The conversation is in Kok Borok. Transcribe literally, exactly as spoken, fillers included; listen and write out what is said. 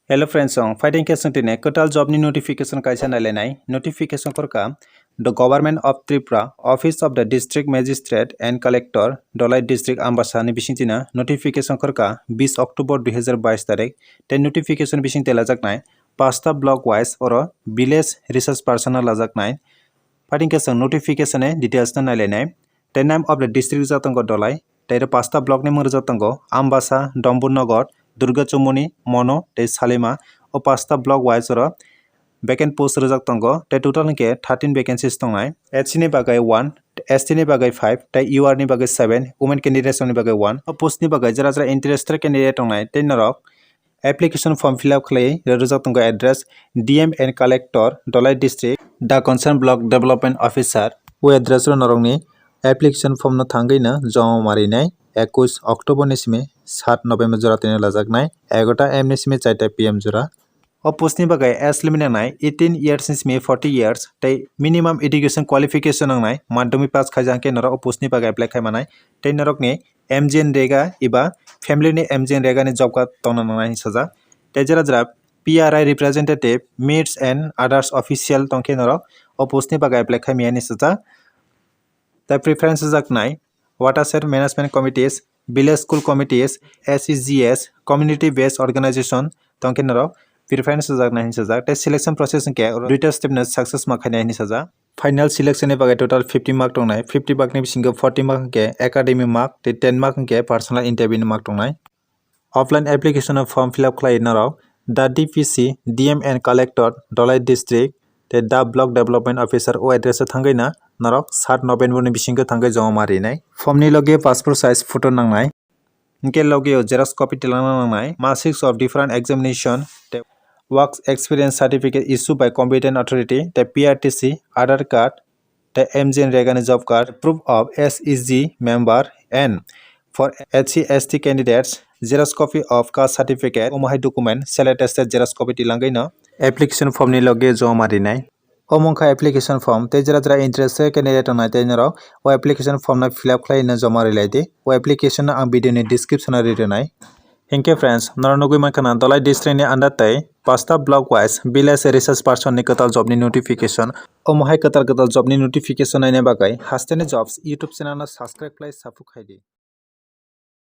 Hello friends, song fighting case tini kwtal job ni notification kaisa nailainai. Notification korka, the Government of Tripura, Office of the District Magistrate and Collector, Dholai District, Ambasa ni bising tini notification korka bis October dui hazar bais tarik. Tei notification bising tei lajaknai pasta block wise oro village resource person no lajaknai. Fighting case notification ni details no nailainai. Tei name of the district rijak tongo Dholai, tei ro pasta block ni mung rijak tongo Ambasa, Dombur Nagar, Durga Chumuni, Mono tei Salima. O pasta block wise oro vacant post rijak tongo, tei total hwnkhe thirteen vacancies tongnai. H C ni bagwi one, S T ni bagwi five, tei U R ni bagwi seven, women candidates ni bagwi one. O post ni bagwi jera jera interested candidate tongnai, tei norok application form fill up khlai rwjak tongo address D M and Collector, Dholai District, the concerned block development officer. O address o norokni application form no thangwi no joma marinai. Ekwis October ni simi sat November jora tini lajaknai, egarota A M ni simi chaita P M jora. O post ni bagwi age limit nangnai eighteen years ni simi forty years, tei minimum education qualification nangnai madhyamik pass khaijak khe norok o post ni bagwi apply khai manai. Tei norokni M G N rega eba family ni M G N rega ni job card tongna nangnai hinwi sajak. Tei jera jera P R I representative, maids and others official tongkhe norok o post ni bagwi apply khai maya hinwi sajak. Tei preference rwjaknai watershed management committees, village school committees, S E G S, community based organization tongkhe norok preference rwjaknai hinwi sajak. Tei selection process hwnkhe duita step no success ma khainai hinwi sajak. Final selection ni bagwi total fifty mark tongnai. Fifty mark ni bisingo forty mark hwnkhe academy mark tei ten mark hwnkhe personal interview ni mark tongnai. Offline application o form fill up khlai norok the D P C, D M and Collector, Dholai District, tei the Block Development Officer o address o thangwi na norok sat November ni bisingo thangwi joma ma rinai. Form ni loge passport size photo nangnai. Hwnkhe loge o xerox copy tilangna nangnai. Mark sheets of different examination, tei work experience certificate issued by competent authority, tei P R T C, Aadhaar card, tei M G N rega ni job card, proof of S E G member, and for S C S T candidates, xerox copy of caste certificate, omo hai document self attested xerox copy tilangwi no application form ni loge joma rinai. Omo wngkha application form, tei jera jera interested candidate tongnai tei norok o application form no fill up khlai no joma rilai di. O application no ang video ni description o ri rwnai. Hinkhe friends, norok nugwi mankha na Dholai district ni under tei pasta block wise village resource person ni kwtal job ni notification. Omo hai kwtal kwtal job ni notification naina bagwi Hasteni Jobs YouTube channel no subscribe khlai support khai di.